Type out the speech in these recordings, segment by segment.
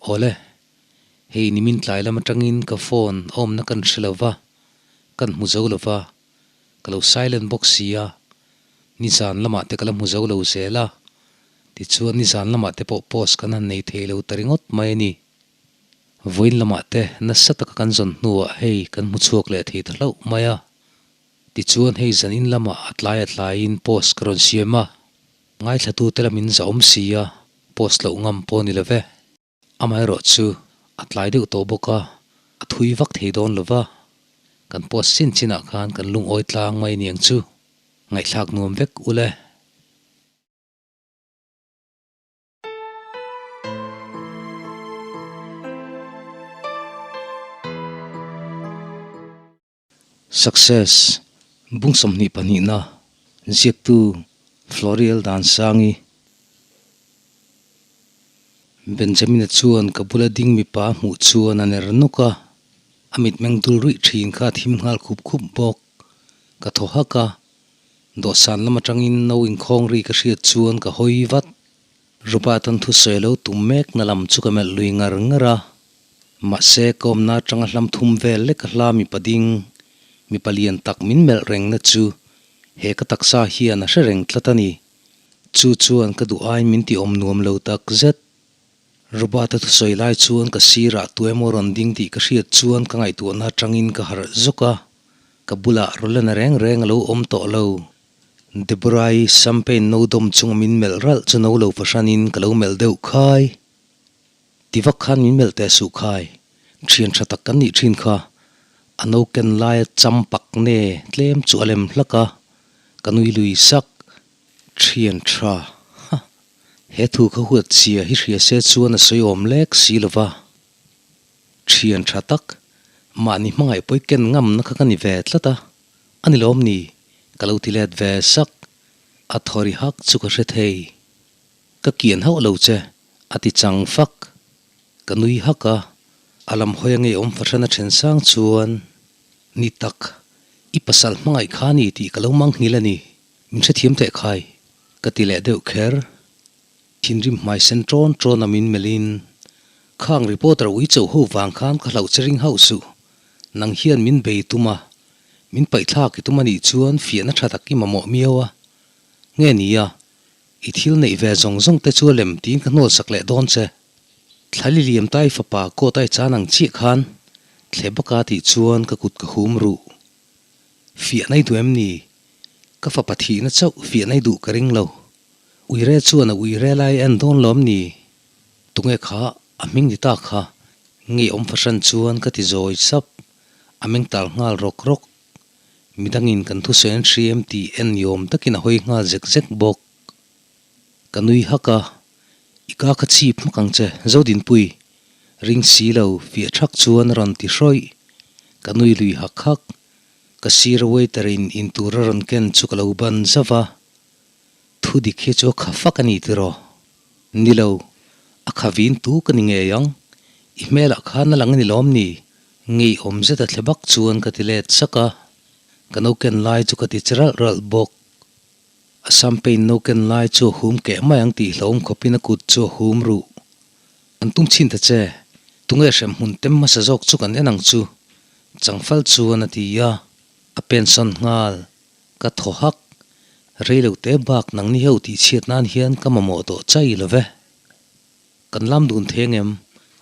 Awle, hei nimin tlai lam atangin ka phone a awmna kan hre lo va, kan hmu zo lo va, ka lo silent bawk si a, nizan lamah te ka la hmu zo lo zel a, tichuan nizan lamah te pawh post kan han nei thei lo ta ringawt mai a ni. Vawiin lamah te nasa taka kan zawn hnuah hei kan hmu chhuak leh thei ta hlauh mai a, tichuan hei zanin lamah a tlai a tlaiin post ka rawn siam a. Ngaithlatute lamin za awm si a, post loh ngam pawh ni lo ve. Amaherawh chu a tlai deuh tawh bawk a, a thui vak thei dawn lo va. Kan post chin chinah khan kan lungawi tlang mai niang chu. Ngaihthlak nuam vek u le. Success, Bung 22na, ziaktu Florial Dansangi. Benjamin-a chuan ka bula ding mipa hmuh chuan a ner nawk a, a mitmeng dul ruih thin kha a thim nghal khup khup bawk. Ka thaw hak a, dawhsan lam atangin no inkhawng ri ka hriat chuan ka hawi vat. Robert-a'n thusawi a lo tum mek na lam chu ka melh lui ngar ngar a. Mahse, ka awmna atanga hlam thum vel lek a hla mipa ding, mipa lian tak min melh rengna chu he ka taksa hian a hre reng tlat a ni. Chu chuan ka duh aiin min ti awm nuam lo tak zet. Robert-a thusawi lai chuan ka sirah tu emaw rawn ding tih ka hriat chuan ka ngaihtuahna atangin ka harh zawk a, ka bulah Roland-a reng reng a lo awm tawh lo. Deborah-i champagne no dawm chunga min melh ralh chu no lo fahranin ka lo melh deuh khai. Ti vak khan min melh teh suh khai, thian tha tak kan nih thin kha. A no ken laia cham pak ne tlem chu a lem hlak a, ka nui lui sak. Thian tha, ha, he thu kha huat chhia hi hria se chuan a sawi awm lek si lo va. Thian tha tak, mahni hmangaih pawi ken ngamna kha ka ni ve tlat a, a ni lawm ni, ka lo ti let ve sak. A thawri hak chu ka hre thei. Ka kian hauh lo che, a ti chang fak. Ka nui hak a, a lam hawi a ngeiawm fahran a then sang chuan, Ni tak, i pasal hmangaih kha ni tih ka lo mang nghil a ni, min hrethiam teh khai, ka ti leh deuh kher. Thinrim hmai sen ṭawn ṭawn a min melhin, Khang reporter ui cho ho vang khan ka hlauh che ring hauh suh, nang hian min bei tum a, min paihthlak i tum a nih chuan fiahna ṭha tak i mamawh miau a, nge nia, I thil neih ve zawng zawng te chu a lem tiin ka hnawl sak leh dawn che. Thlali liam tai fapa coat ai chan ang chiah khan thle baka tih chuan ka kut ka hum ruh. Fiah nai duh em ni? Ka fapa thihna chauh fiah nai duh ka ring lo. Uire chuan a uire lai a en dawn lawm ni? Tunge kha a hming ni ta kha? Ngeiawm fahran chuan ka ti zawi sap. A meng tal nghal rawk rawk. Midangin kan thusawi an hria em tih en ni awm takin a hawi nghal zek zek bawk. Ka nui hak a, I ka kha chhip hmak ang che, Zodinpui. Ring si lo, fiah thak chuan a rawn ti hrawih. Ka nui lui hak hak. Ka sir a waiter in intur a rawn ken chu ka lo ban zauh a. Thu dik hi chu a kha fak a ni tiraw? Ni lo, a kha vin tu ka ni ngei ang. I hmelah khan a lang a ni lawm ni? Ngeiawm zet a thle bak chuan ka ti let sak a, ka no ken lai chu ka ti che ralh ralh bawk. A champagne no ken lai chu a hum keh mai ang tih hlauhawm khawpin a kut chu a hum ruh. An tum chhin ta che, tunge hrem hmun tem hmasa zawk chu kan en ang chu, changfal chuan a ti a, a pensawn nghal. Ka thaw hak, rei lo te bak nangni ho tih chhiat nan hian ka mamawh tawh chai lo ve. Kan lam dun theng em?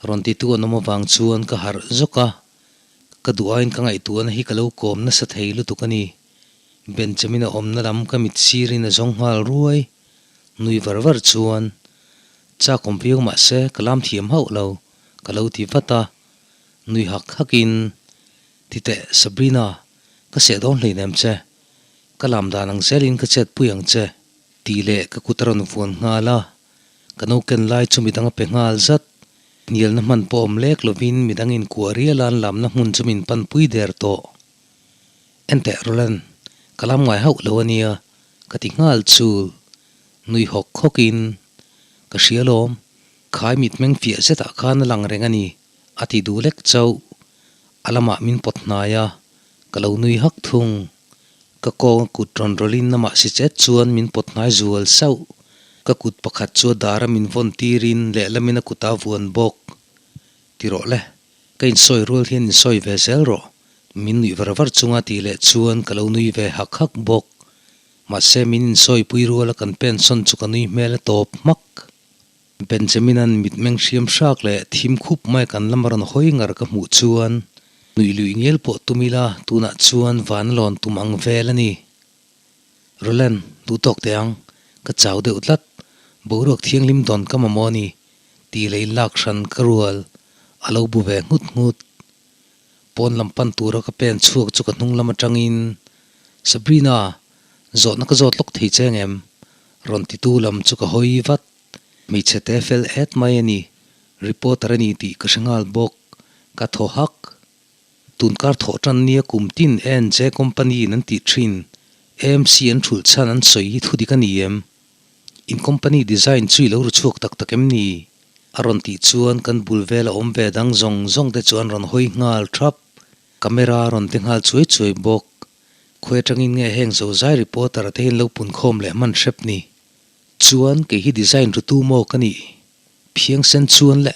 Rawn titu an awm avang chuan ka harh zawk a, ka duh aiin ka ngaihtuahna hi ka lo kawm nasa thei lutuk a ni. Benjamin-a awmna lam ka mit sirin a zawng nghal ruai. Nui var var chuan, Chak awm viau mah se ka lam thiam hauh lo, ka lo ti vat a. Nui hak hakin, Ti teh Sabrina, ka seh dawn hleinem che. Ka lam dan ang zelin ka chet pui ang che, tih leh ka kut a rawn vuan nghal a. Ka no ken lai chu midang a pe nghal zat. Hnialna hman pawh awm lek lovin midang inkuah rial a an lamna hmun chu min panpui der tawh. Enteh Roland, ka lam ngai hauh lo a nia, ka ti nghal chul. Nui hawk hawkin, Ka hria lawm, khai mitmeng fiah zetah khan a lang reng a ni, a ti duh lek chauh. A lamah min pawt hnai a, ka lo nui hak thung. Ka kawng a kut rawn rawlhin amah si chet chuan min pawt hnai zual sauh. Ka kut pakhat chu a dar a min vawn tirin lehlamin a kut a vuan bawk. Ti rawh le, ka insawi rual hian insawi ve zel rawh, min nuih var var chunga tih leh chuan ka lo nui ve hak hak bawk. Mahse min insawi pui ruala kan pensawn chu ka nui hmel a tawp hmak. Benjamin-a'n mitmeng hriam hrak leh thim khup mai kan lam a rawn hawi ngar ka hmuh chuan nuih luih ngial pawh tum ila tunah chuan van a lawn tum ang vel a ni. Roland, duh tawk teh ang, ka chau deuh tlat, boruak thianghlim dawn ka mamawh a ni, tih leh inlak hran ka rual a lo bu ve nghut nghut. Pawn lam pan tura ka pen chhuak chu ka hnung lam atangin, Sabrina, zawhna ka zawt lawk thei che angem? Rawn titu lam chu ka hawi vat. Hmeichhe te fel et mai a ni, reporter a ni tih ka hre nghal bawk, ka thaw hak. Tunkar thawh tan nia kum tin ANJ company in an tih thin, AMC an thulh chhan an sawi hi thudik a ni em? In company design chu i lo ru chhuak tak tak em ni? A rawn tih chuan kan bul vel a awm ve dang zawng zawng te chu an rawn hawi nghal thap. Camera a rawn ti nghal chuai chuai bawk. Khawi atangin nge heng zozai reporter te hian lo punkhawm leh hman hrep ni? Chuan kei hi design rutu maw ka nih? Phiangsen chuan le.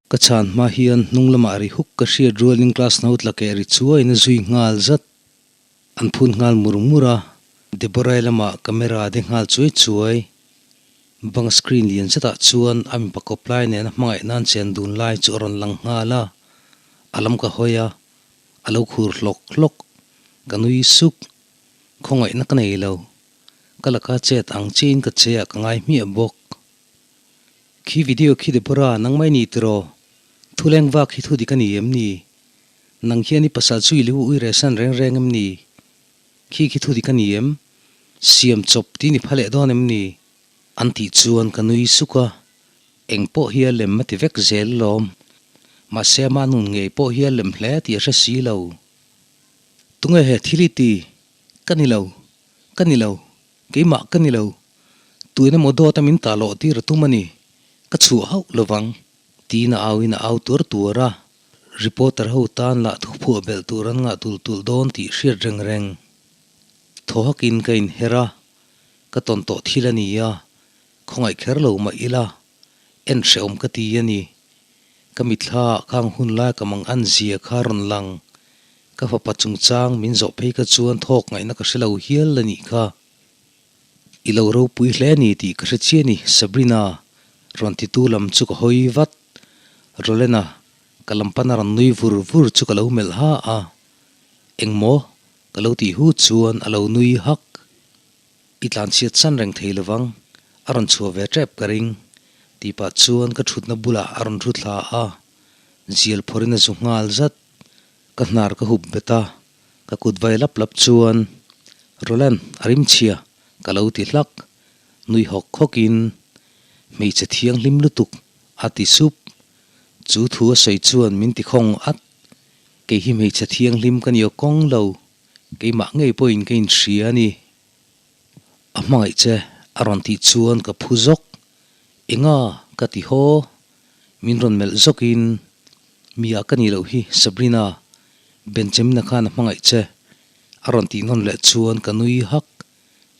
Ka chhan hma hian hnung lamah ri huk ka hriat rualin class no tla keh ri chuaiin a zui nghal zat. An phun nghal mur mur a, Deborah-i lamah camera a de nghal chuai chuai. Bang screen lian zetah chuan a mipa kawp lai nena hmangaih nan chen dun lai chu a rawn lang nghal a, a lam ka hawi a, a lo khur hlawk hlawk. Ka nui suk. Khawngaihna ka nei lo. Ka laka chet ang chiin ka che ah ka ngai hmiah bawk. Khi video khi Deborah nang mai ni tiraw? Thu leng vak hi thu dik a ni em ni? Nang hian i pasal chu i lu ui reh san reng reng em ni? Khi khi thu dik a ni em? Siam chawp ti ni pha leh dawn em ni? An tih chuan ka nui suk a, eng pawh hi a lem a ti vek zel lawm. Mahse ama nun ngei pawh hi a lem hle tih a hre si lo. Tunge he thil i ti? Ka ni lo. Ka ni lo. Keimah ka ni lo. Tuin emaw dawt a min tah lawh tir a tum a ni. Ka chhuah hauh lovang. Tiin a auin a au tuar tuar a. Reporter ho tan lah thuphuah belh tur an ngah tulh tulh dawn tih hriat reng reng. Thaw hakin ka inher a, ka tawn tawh thil a ni a, khawngaih kher lo mah ila, en hrehawm ka ti a ni. Ka mitthla ah khang hun lai ka mang an zia kha rawn lang. Ka fapa chungchang min zawh phei kha chuan thawk ngaihna ka hre lo hial a nih kha. I lo ropui hle a ni tih ka hre chiah a ni, Sabrina rawn titu lam chu ka hawi vat. Rolena, ka lam pana rawn nui vur vur chu ka lo melh ha a. Engmaw? Ka lo tih hu chuan a lo nui hak. I tlanchhiat san reng thei lovang, a rawn chhuah ve tep ka ring, tih pah chuan ka thutna bulah a rawn thu thla a, zial phawrhin a zu nghal zat. Ka hnar ka hup bet a, ka kut vai lap lap chuan, Roland, a rim chhia, ka lo ti hlak, nui hawk hawkin, Hmeichhe thianghlim lutuk, a ti sup. Chu thu a sawi chuan min ti khawng at, kei hi hmeichhe thianghlim ka ni aw kawng lo. Keimah ngei pawhin ka inhria a ni. A hmangaih che a rawn tih chuan ka phu zawk. Enga? ka ti haw. Min rawn melh zawkin, Mia ka nih loh hi Sabrina, Benjamina khan a hmangaih che a rawn tih nawn leh chuan ka nui hak.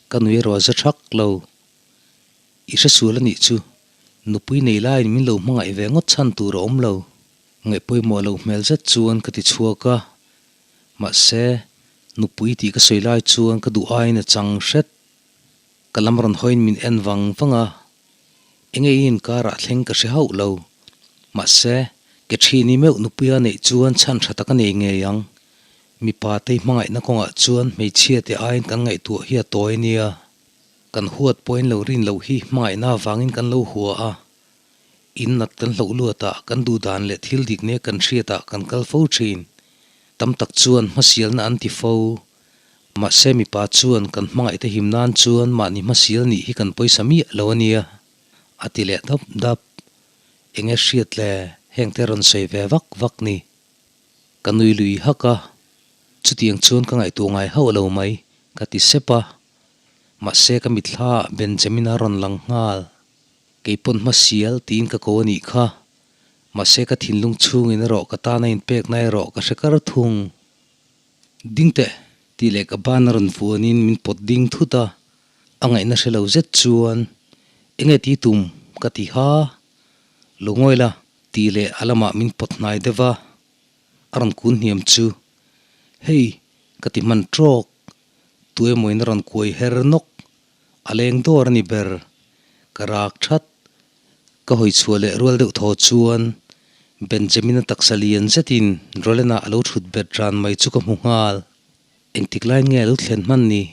Ka nui erawh a za thak lo. I hresual a nih chu, nupui nei laiin min lo hmangaih ve ngawt chhan tur a awm lo. Ngaih pawimawh loh hmel zet chuan ka ti chhuak a. Mahse, nupui tih ka sawi lai chuan ka duh aiin a chang hret. Ka lam rawn hawiin min en vang vang a, enge i inkarah thleng ka hre hauh lo. Mahse, ke ṭhini meuh nupuia neih chuan chhan ṭha tak a nei ngei ang. Mipa te hmangaihna kawngah chuan hmeichhia te aiin kan ngaihtuah hi a tawi nia. Kan huat pawhin lo rin loh hi hmangaihna avangin kan lo hua a. In nat kan hloh luatah kan duh dan leh thil dik nia kan hriatah kan kal fo thin. Tam tak chuan hmasialna an ti fo. Mahse mipa chuan kan hmangaihte him nan chuan mahni hmasial nih hi kan pawisa miah lo a nia, a ti leh dap dap. Enge hriat le, hengte rawn sawi ve vak vak ni. Ka nui lui hak a, chutiang chuan ka ngaihtuah ngai hauh lo mai, ka ti sep a. Mahse ka mitthla ah Benjamin-a rawn lang nghal. Kei pawn hmasial tiin ka ko a nih kha. Mahse ka thinlung chhungin erawh ka tana inpekna erawh ka hre kar thung. Ding teh! tih leh ka ban a rawn vuanin min pawt ding thut a, a ngaihna hre lo zet chuan, Enge ti tum? ka ti ha. Lo ngawi la! Tih leh a lamah min pawt hnai deuh a, a rawn kun hniam chu, Hei, ka ti hman trawk, tuemawin a rawn kuai her nawk, a leng dawr a ni ber, ka rak that. Ka hawi chhuah leh rual deuh thaw chuan Benjamin-a taksa lian zetin Roland-a a lo thut bet ran mai chu ka hmu nghal. Engtik laiin nge a lo thlen hman ni?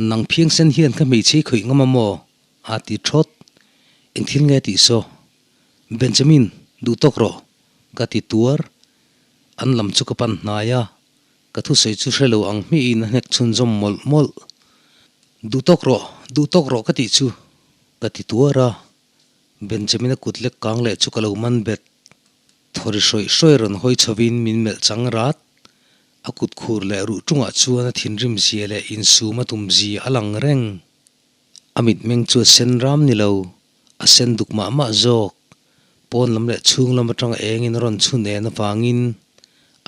Nang phiangsen hian ka hmeichhe i khawih ngam a maw? a ti thawt. Eng thil nge tih saw? Benjamin, duh tawk rawh, ka ti tuar. An lam chu ka pan hnai a, ka thusawi chu hre lo ang hmihin a hnek chhunzawm mawlh mawlh. Duh tawk rawh, duh tawk rawh ka tih chu, ka ti tuar a. Benjamin-a kut lek kang leh chu ka lo man bet. Thawri hrawih hrawih rawn hawi chhovin min melh chang rat. A kut khur leh ruh tungah chuan a thinrim zia leh insum a tum zia a lang reng. A mitmeng chu a sen ram ni lo, a sen duk mah mah zawk. Pawn lam leh chhung lam atanga engin a rawn chhun en avangin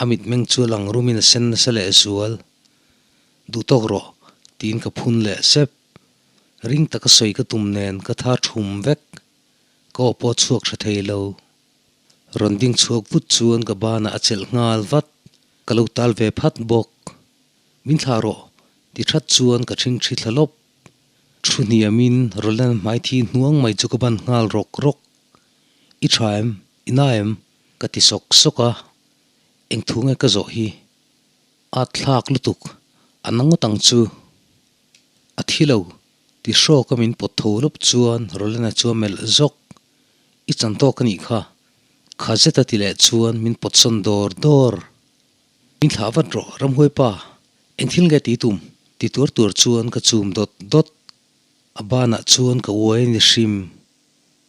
a mitmeng chu a lang rumin a sen nasa leh zual. Duh tawk rawh, tiin ka phun leh sep. Ring taka sawi ka tum nen ka tha thum vek. Ka aw pawh chhuak tha thei lo. Rawn ding chhuak vut chuan ka banah a chelh nghal vat. Ka lo tal ve phat bawk. Min thlah rawh, ti that chuan ka ṭhing ṭhi thla lawp. Thu hniamin Roland hmai thi hnuang mai chu ka ban nghal rawk rawk. I ṭha em? I na em? Ka ti sawk sawk a. Eng thu nge ka zawh hi? A thlak lutuk, a na ngawt ang chu. A thi lo, ti hrawk a min pawt tho lawp chuan Roland-a chu a melh zawk. I chan tawk a nih kha. Kha zet a ti leh chuan min pawt sawn dawr dawr. Min thlah vat rawh, Ramhuai pa, eng thil nge ti tum? ti tuar tuar chuan ka chum dawt dawt. A banah chuan ka uai a ni hrim.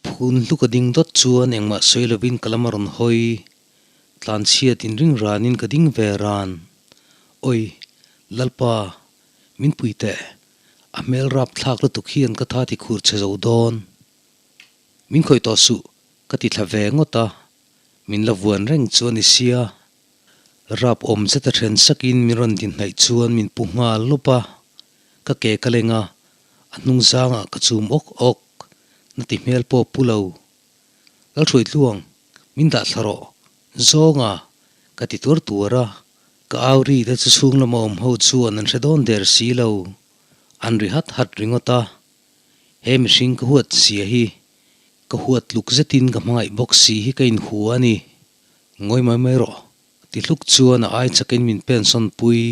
Phun hluk a ding dawt chuan engmah sawi lovin ka lam a rawn hawi. Tlanchhiat in ring ranin ka ding ve ran. Oi, Lalpa, min pui teh. A hmel rap thlak lutuk hian ka tha ti khur che zo dawn. Min khawih tawh suh, ka ti thla ve ngawt a. Min la vuan reng chu a ni sia. Rap awm zet a then sakin min rawn din hnaih chuan min pu nghal lawp a, ka ke ka leng a, a hnung zangah ka chum awk awk, na ti hmel pawh pu lo. Lalhruai tluang, min dah thla rawh, zawnga, ka ti tuar tuar a, ka au ri te chu chhung lama awm ho chuan an hre dawn der si lo, an ri hat hat ringawt a, he mihring ka huat zia hi ka huat tluk zetin ka hmangaih bawk si hi ka inhua a ni. Ngawi mai mai rawh, ti hluk chuan a ai chakin min pensawn pui.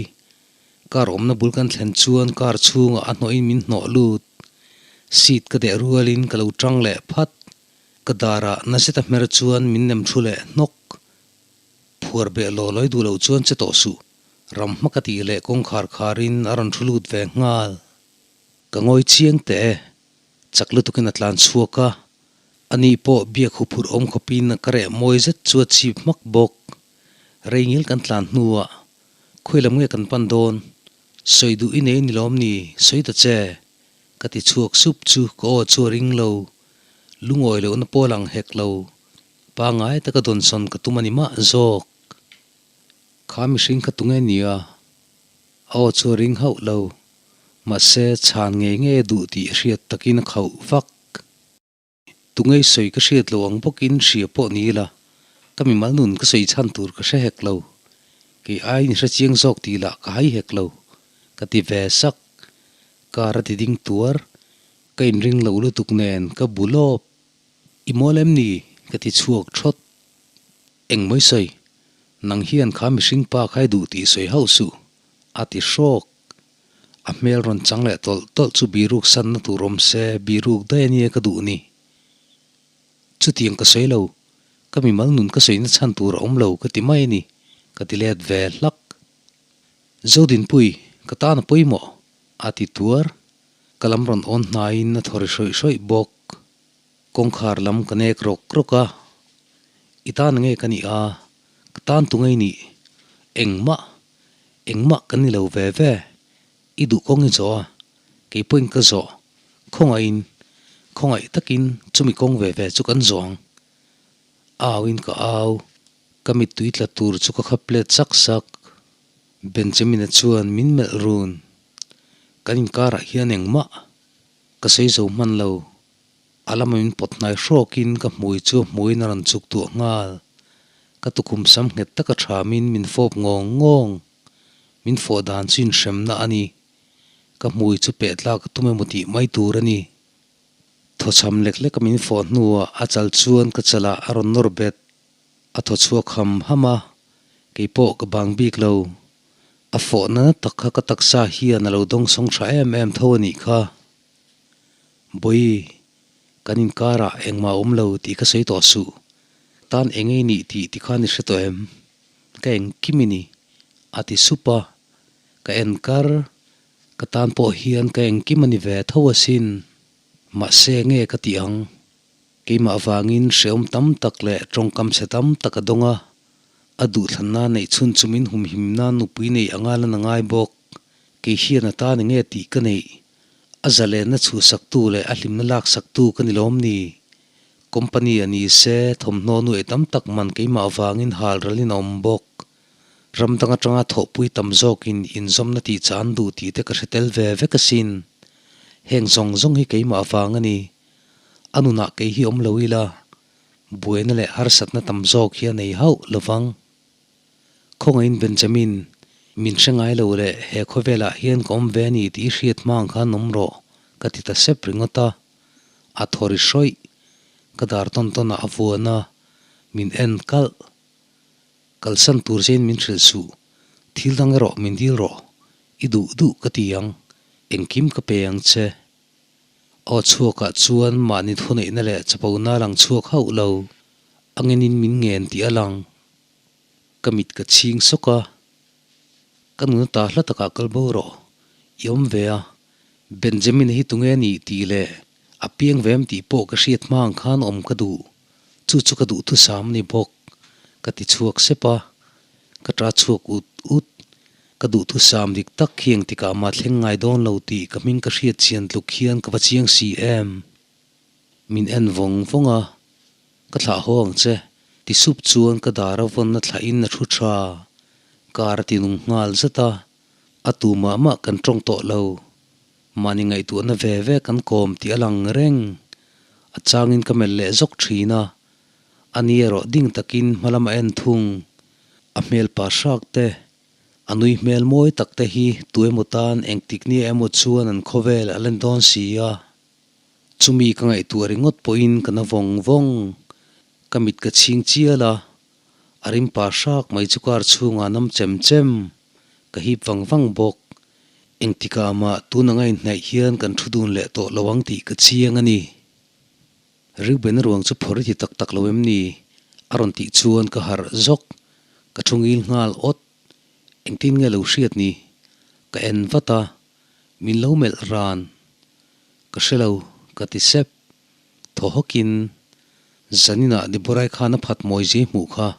Car awmna bul kan thlen chuan car chhungah a hnawhin min hnawh lut. Seat ka deh rualin ka lo tang leh phat. Ka darah na zeta hmer chuan min nem thu leh hnawk. Phuar beh law lawi duh loh chuan che tawh suh, ram hma ka tih leh kawngkhar kharin a rawn thu lut ve nghal. Ka ngawi chiang teh e, chak lutukin a tlan chhuak a. Ani pawh biak huphurh awm khawpin ka reh mawi zet chu a chip hmak bawk. Rei ngil kan tlan hnuah, Khawi lam nge kan pan dawn? Sawi duh i nei ni lawm ni? Sawi ta che! Ka ti chhuak sup chu ka aw chu a ring lo. Lungawi lohna pawl ang hek lo. Pangai taka dawnsawn ka tum a ni mah zawk. Kha mihring kha tunge nia? A aw chu a ring hauh lo. Mahse, chhan ngei ngei a duh tih hriat takin a khauh vak. Tungei sawi ka hriat lo ang bawkin hria pawh ni ila, ka mimal nun ka sawi chhan tur ka hre hek lo. Kei aiin i hre chiang zawk tih lah ka hai hek lo, ka ti ve sak. Car a ti ding tuar, ka inring lo lutuk nen ka bu lawp. I mawl em ni? ka ti chhuak thawt. Eng mawi sawi? Nang hian kha mihring pa kha i duh tih sawi hauh suh, a ti hrawk. A hmel rawn chang leh tawlh tawlh chu biruk sanna tur awm se, biruk daih a nia ka duh ni. Chutiang ka sawi lo, ka mimal nun ka sawina chhan tur a awm lo ka ti mai a ni, ka ti let ve hlak. Zodinpui, ka tan a pawimawh, a ti tuar. Ka lam rawn awn hnaiin a thaw ri hrawih hrawih bawk. Kawngkhar lam ka nek rawk rawk a, I tan nge ka nih a, ka tan tu ngei nih? Engmah, engmah kan ni lo ve ve. I duh kawng i zawh a, kei pawhin ka zawh. Khawngaihin, khawngaih takin chumi kawng ve ve chu kan zawh ang. Auin ka au, ka mittui tla tur chu ka khap let sak sak. Benjamin-a chuan min melh run. Kan inkarah hian engmah ka sawi zo hman lo. A lama min pawt hnai hrawkin ka hmui chu a hmuiin a rawn chuk tuah nghal. Ka tukhum sam nghet taka thamin min fawp ngawng ngawng. Min fawh dan chu inhremna a ni. Ka hmui chu peh tlak a tum emaw tih mai tur a ni. Thawchham lek leka min fawh hnuah a chal chuan ka chalah a rawn nawr bet. A thaw chhuak ham ham a, kei pawh ka bang bik lo. A fawhna na tak kha ka taksa hian a lo dawngsawng tha em em tho a nih kha. Bawi, kan inkarah engmah a awm lo tih ka sawi tawh suh. Tan eng ei nih tih tikhan i hre tawh em? Ka engkim i ni, a ti sup a. Ka en kar, ka tan pawh hian ka engkim a ni ve tho asin. Mahse nge ka tih ang? Keimah avangin hrehawm tam tak leh tawngkam chhe tam tak a dawng a, a duhthlanna neih chhun chu min humhimna nupui neih anga lan a ngai bawk. Kei hian a tan enge tih ka neih? A zalenna chhuhsaktu leh a hlimna laksaktu ka ni lawm ni? Company a ni se, thawmhnaw nuaih tam tak man keimah avangin hal ralin a awm bawk. Ram dang atanga thawhpui tam zawkin inzawmna tih chah an duh tih te ka hre tel ve vek asin. Heng zawng zawng hi keimah avang a ni. A nunah kei hi awm lo ila, buaina leh harsatna tam zawk hi a nei hauh lovang. Khawngaihin Benjamin, min hre ngai lo leh he khawvelah hian ka awm ve a ni tih i hriat hma ang khan awm rawh, ka ti ta sep ringawt a. A thaw ri hrawih. Ka dar tawn tawnah a vuan a, min en kalh. Kalsan tur chein min hrilh suh, thil dang erawh min dil rawh, i duh duh ka ti ang, engkim ka pe ang che. Aw chhuakah chuan mahni thuneihna leh chapona lang chhuak hauh lo, a ngenin min ngen tih a lang. Ka mit ka chhing sawk a, Ka nuna ta hla takah kal bo rawh, i awm ve a, Benjamin-a hi tunge a nih tih leh a piang ve em tih pawh ka hriat hma ang khan awm ka duh, chu chu ka duhthusam a ni bawk, ka ti chhuak sep a, ka ta chhuak ut ut. Ka duhthusam dik tak khi engtikah mah thleng ngai dawn lo tih ka hming ka hriat chian tluk hian ka va chiang si em? Min en vawng vawng a, Ka thlah haw ang che, ti sup chuan ka dar a vawnna thlahin a thu tha. Kar a ti nung nghal zat a, a tu mah mah kan tawng tawh lo. Mahni ngaihtuahna ve ve kan kawm tih a lang reng. A changin ka melh leh zawk thin a, ani erawh ding takin hma lam a en thung. A hmel pa hrak te, a nui hmel mawi tak te hi tu emaw tan engtik nia emaw chuan an khawvel a len dawn si a. Chumi ka ngaihtuah ringawt pawhin ka na vawng vawng. Ka mit ka chhing chial a, a rim pa hrak mai chu car chhungah nam chem chem. Ka hip vang vang bawk. Engtikah mah tun anga inhnaih hian kan thu dun leh tawh lo ang tih ka chiang a ni. Reuben ruang chu phawr i ti tak tak lo em ni? A rawn tih chuan ka harh zawk. Ka thu ngil nghal awt. Engtin nge lo hriat ni? Ka en vat a, min lo melh ran. Ka hre lo, ka ti sep. Thaw hawkin, Zaninah Deborah-i khan a phat mawi zia i hmuh kha.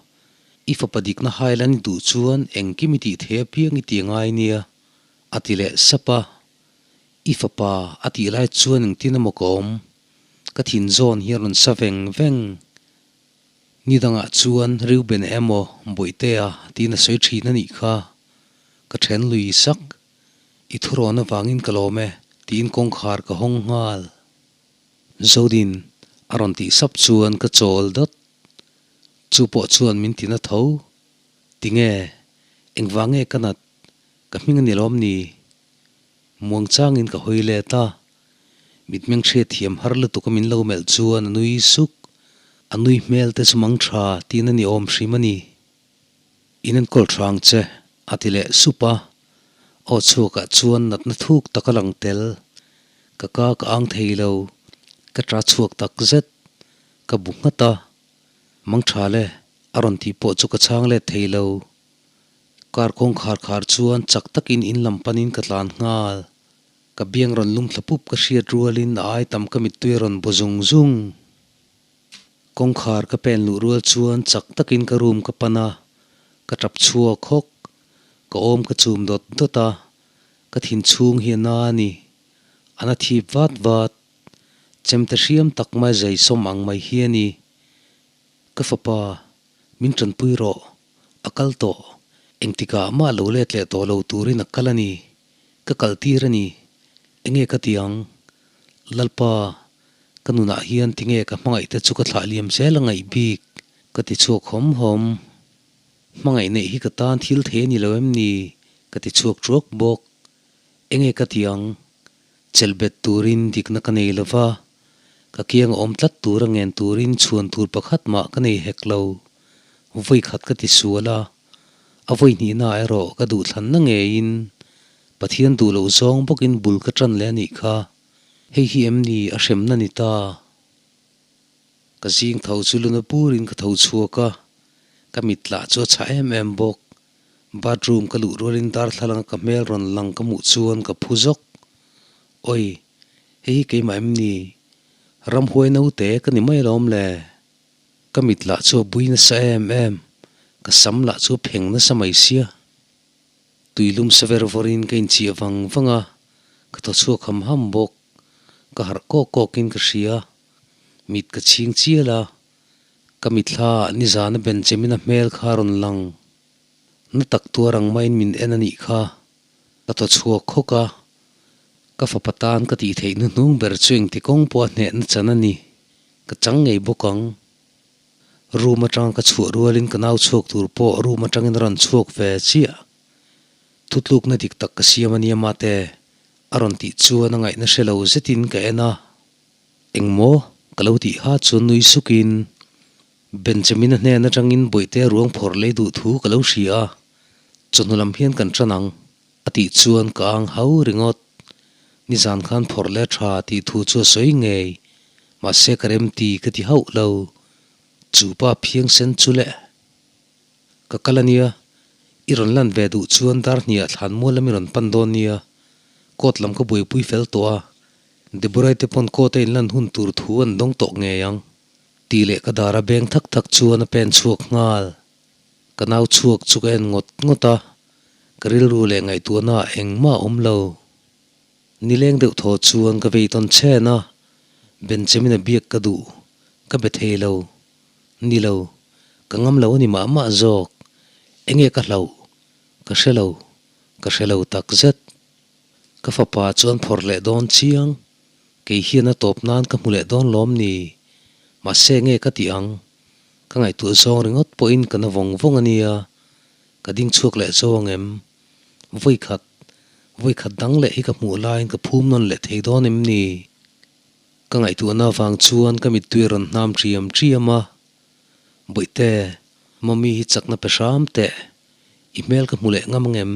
I fapa dikna hail an i duh chuan engkim i tih thei apiang i ti angai nia, a ti leh sap a. I fapa a tih lai chuan engtin emaw ka awm? Ka thin zawn hi a rawn sa veng veng. Ni dangah chuan Reuben emaw Bawihtea tiin a sawi thin a nih kha. Ka then lui sak. I thurawn avangin ka lawm e, tiin kawngkhar ka hawng nghal. Zodin a rawn tih sap chuan ka chawl dawt. Chu pawh chuan min ti na tho. Tinge? Engvang nge ka nat? Ka hming a ni lawm ni? Muang changin ka hawi let a. Mitmeng hriat thiam har lutuk a min lo melh chuan a nui suk. A nui hmel te chu mang tha tiin a ni awm hrim a ni. In enkawl tha ang che, a ti leh sup a. Aw chhuakah chuan natna thuk tak a lang tel. Ka ka ka ang thei lo. Ka ta chhuak tak zet. Ka bu nghat a. Mang tha le, a rawn tih pawh chu ka chhang let thei lo. Car kawngkhar khar chuan chak takin in lam panin ka tlan nghal. Ka biang rawn lum thla pup ka hriat rualin a ai tam ka mittui a rawn bu zung zung. Kawngkhar ka pen luh rual chuan chak takin ka room ka pan a, ka tap chhuak hawk. Ka awm ka chum dawt dawt a, ka thin chhung hi a na a ni. A na thip vat vat. Chemte hriam tak mai zai sawm ang mai hi a ni. Ka fapa, min tanpui rawh. A kal tawh. Engtikah mah lo let leh tawh lo turin a kal a ni. Ka kaltir a ni. Enge ka ti ang? Lalpa. Ka nunah hian tinge ka hmangaih te chu ka thlah liam zel a ngaih bik? Ka ti chhuak hawm hawm. Hmangaih neih hi ka tan thil thei a ni lo em ni? Ka ti chhuak ṭuak bawk. Enge ka ti ang? Chelhbet turin dikna ka nei lo va, ka kiang a awm tlat tur a ngen turin chhuan tur pakhat mah ka nei hek lo. Vawi khat ka ti sual a, a vawi hnihna erawh ka duhthlanna ngeiin Pathian duh loh zawng bawkin bul ka ṭan leh a nih kha. Hei hi em ni a hremna ni ta? Ka zing tho chu luna purin ka tho chhuak a, ka mit lah chu a chhah em em bawk. Bathroom ka luh rualin darthlalang a ka hmel rawn lang ka hmuh chuan ka phu zawk. Oi, hei hi keimah em ni? Ramhuai naute ka ni mai alawm le. Ka mit lah chu a bui nasa em em, ka sam lah chu a pheng nasa mai sia. Tuilum sa ver vawrin ka inchiah vang vang a, ka thaw chhuak ham ham bawk. Ka harh kawk kawkin ka hria. Mit ka chhing chial a, ka mitthla ah nizana Benjamin-a hmel kha a rawn lang. Na tak tuar ang maiin min en a nih kha. Ka thaw chhuak khawk a, ka fapa tan ka tih theih hnuhnung ber chu engti kawng pawh a hnehna chan a ni. Ka chang ngei bawk ang. Room atanga ka chhuah rualin ka nau chhuak tur pawh room atangin a rawn chhuak ve chiah. Thutlukna dik tak ka siam a nia mate, a rawn tih chuan a ngaihna hre lo zetin ka en a. Engmaw? Ka lo tih ha chuan nui sukin Benjamin-a hnen atangin bawihte ruang phawrh lei duh thu ka lo hria a, chawhnu lam hian kan tan ang, a tih chuan ka ang hau ringawt. Nizan khan phawrh leh tha tih thu chu a sawi ngei, mahse ka remti ka ti hauh lo. Chu pa phiangsen chu le. Ka kal a nia, i rawn lan ve duh chuan dar hniah thlan mual lam i rawn pan dawn nia, court lam ka buaipui fel tawh a, Deborah-i te pawn court a inlan hun tur thu an dawng tawh ngei ang, tih leh ka dar a beng thak thak chuan a pen chhuak nghal. Ka nau chhuak chu ka en ngawt ngawt a, ka rilru leh ngaihtuahna ah engmah a awm lo. Nileng deuh thaw chuan ka vei tawn chhen a, Benjamin-a biak ka duh, ka be thei lo. Ni lo, ka ngam lo a ni mah mah zawk. Enge ka hlauh? Ka hre lo, ka hre lo tak zet. Ka fapa chuan phawrh leh dawn chiang, kei hian a tawp nan ka hmu leh dawn lawm ni? Mahse nge ka tih ang? Ka ngaihtuah zawng ringawt pawhin ka na vawng vawng a nia, ka ding chhuak leh zo ang em? Vawikhat, vawikhat dang leh hi ka hmuh laiin ka phum nawn leh thei dawn em ni? Ka ngaihtuahna avang chuan ka mittui a rawn hnam ṭiam ṭiam a, Bawihte, Mummy hi chakna pe hram teh, i hmel ka hmu leh ngam ang em?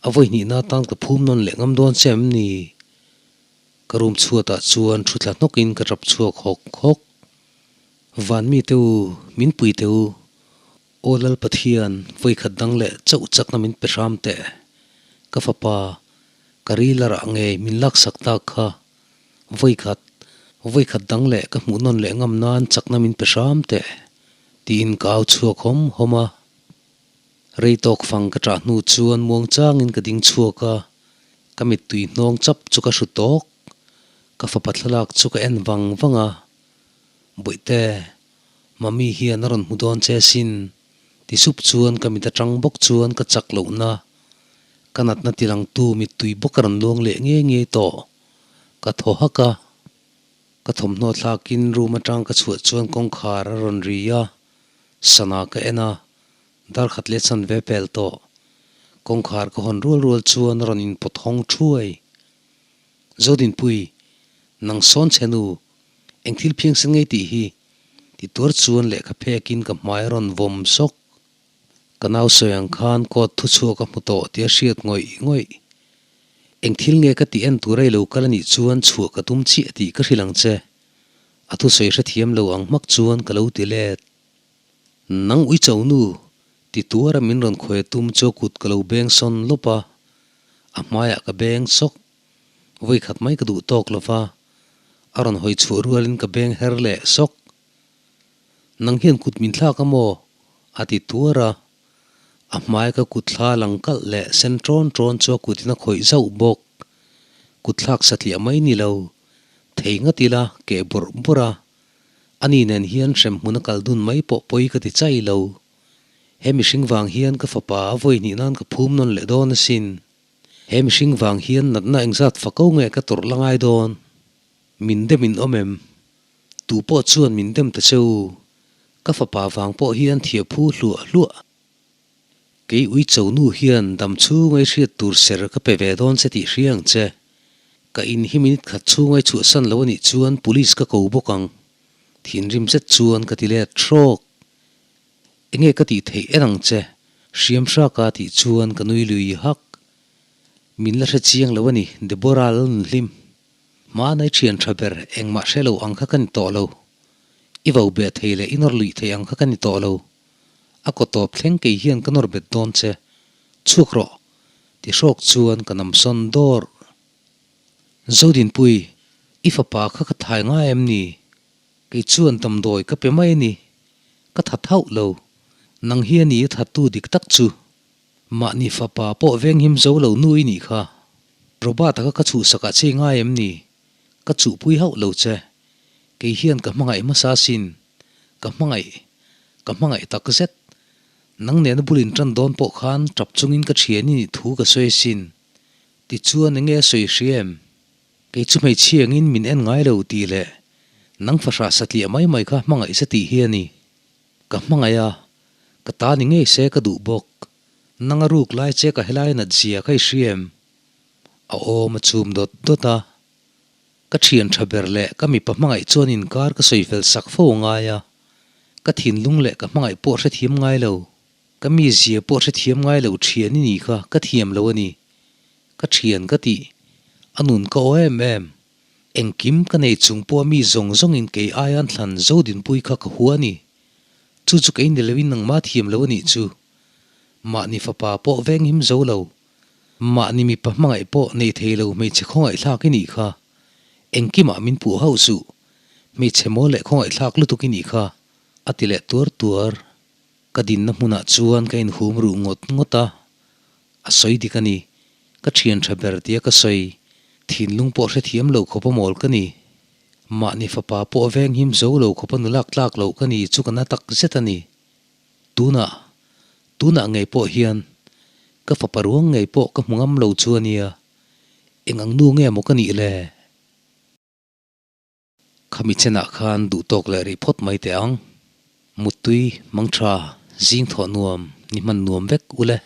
A vawi hnihna atan ka phum nawn leh ngam dawn che em ni? Ka room chhuatah chuan thu thla hnawkin ka ṭap chhuak hawk hawk. Van mite u, min pui teh u, Aw Lal Pathian, vawi khat dang leh chauh chakna min pe hram teh. Ka fapa, ka ril a rah ngei min laksak tak kha. Vawi khat, vawi khat dang leh ka hmuh nawn leh ngam nan chakna min pe hram teh, tiin ka au chhuak hawm hawm a. Rei tawk fang ka ṭah hnu chuan muang changin ka ding chhuak a, ka mittui hnawng chap chu ka hru tawk. Ka fapa thlalak chu ka en vang vang a, Bawihte, Mummy hian a rawn hmu dawn che sin, ti sup chuan ka mit aṭang bawk chuan ka chak lohna, ka natna tilangtu mittui bawk a rawn luang leh ngei ngei tawh. Ka thaw hak a, ka thawmhnaw thlakin room aṭang ka chhuah chuan kawngkhar a rawn ri a, sana ka en a, dar khat leh chan ve pel tawh. Kawngkhar ka hawn rual rual chuan a rawn inpawt hawng thuai. Zodinpui, nang sawn che nu, eng thil phiangsen ngei tih hi? Ti tuar chuan lehkha phekin ka hmai a rawn vawm sawk. Ka nau sawi ang khan court thu chhuak a hmu tawh tih a hriat ngawih ngawih. Eng thil nge ka tih en tur a i lo kal a nih chuan chhuah ka tum chiah tih ka hrilh ang che. A thusawi hrethiam lo ang hmak chuan ka lo ti let. Nang ui cho nu, ti tuara min rawn khawi a tum chu a kut ka lo beng sawn lawp a, a hmaiah ka beng sawk. Vawi khat mai ka duh tawk lo va, a rawn hawi chhuah rualin ka beng her leh sawk. Nang hian kut min thlak a maw? a ti tuar a. A hmai ka kut thla lang kalh leh sen ṭawn ṭawn chu a kutin a khawih zauh bawk. Kut thlak satliah mai ni lo, thei ngat ila keh bawrh bawrh a. Ani nen hian hremhmun a kal dun mai pawh pawi ka ti chai lo. He mihring vang hian ka fapa a vawi hnih nan ka phum nawn leh dawn asin. He mihring vang hian natna engzat fako nge ka tawrh la ngai dawn? Min dem in awm em? Tu pawh chuan min dem ta che u, ka fapa vang pawh hian thiah phu hluah hluah. Kei uicho nu hian dam chhungai hriat tur ser ka pe ve dawn che tih hria ang che. Ka in hi minute khat chhungai chhuahsan lo anih chuan police ka ko bawk ang. Thinrim zet chuan ka ti let hrawk. Enge ka tih theih en ang che, hriam hraka tih chuan ka nui lui hak. Min la hre chiang lo a ni, Deborah Lalnunhlim. Hmanai thian tha ber engmah hre lo ang kha ka ni tawh lo. I vo beh thei leh i nawr luih thei ang kha ka ni tawh lo. A kaw tawp thleng kei hian ka nawr bet dawn che. Chhuak rawh! Ti hrawk chuan ka namsawn dawr. Zodinpui, i fapa kha ka thai ngai em ni? Kei chuan damdawi ka pe mai a ni. Ka that hauh lo. Nang hi a ni a thattu dik tak chu. Mahni fapa pawh venghim zo lo nu i nih kha. Robert-a kha ka chhuhsakah che i ngai em ni? Ka chuhpui hauh lo che. Kei hian ka hmangaih hmasa sin. Ka hmangaih. Ka hmangaih tak zet. Nang nena bul intan dawn pawh khan tap chungin ka thian i nih thu ka sawi asin. Tichuan enge a sawi hria em? Kei chu hmeichhia angin min en ngai lo tih leh nang fahrah satliah mai mai kha hmangaih se tih hi a ni. Ka hmangaih a, ka ta ni ngei se ka duh bawk. Nang a ruk lai che ka helai nat zia kha i hria em? A awm a chum dawt dawt a. Ka thian tha ber leh ka mipa hmangaih chuan inkar ka sawi fel sak fo ngai a. Ka thinlung leh ka hmangaih pawh hrethiam ngai lo. Ka mizia pawh hrethiam ngai lo thian i nih kha ka thiam lo a ni. Ka thian ka tih. A nun ka aw em em. Engkim ka nei chung pawh mi zawng zawngin kei aia an thlan zo dinpui kha ka hua a ni. Chu chu kei ni loin nangmah thiam lo a nih chu. Mahni fapa pawh venghim zo lo. Mahni mipa hmangaih pawh nei thei lo hmeichhe khawngaihthlak i nih kha. Engkimah min puh hauh suh. Hmeichhe mawl leh khawngaihthlak lutuk i nih kha, a ti leh tuar tuar. Ka dinna hmunah chuan ka inhum ruh ngawt ngawt a, a sawi dik a ni. Ka thian tha ber tia ka sawi, thinlung pawh hrethiam lo khawp a mawl ka ni. Mahni fapa pawh venghim zo lo khawp a nulak tlak loh ka ni chu ka na tak zet a ni. Tunah, tunah ngei pawh hian ka fapa ruang ngei pawh ka hmu ngam lo chu a nia. Eng ang nu nge maw ka nih le? Khami chenah khan duh tawk leh rih phawt mai teh ang. Muttui, mangtha, zing thawh nuam, ni hman nuam vek ule.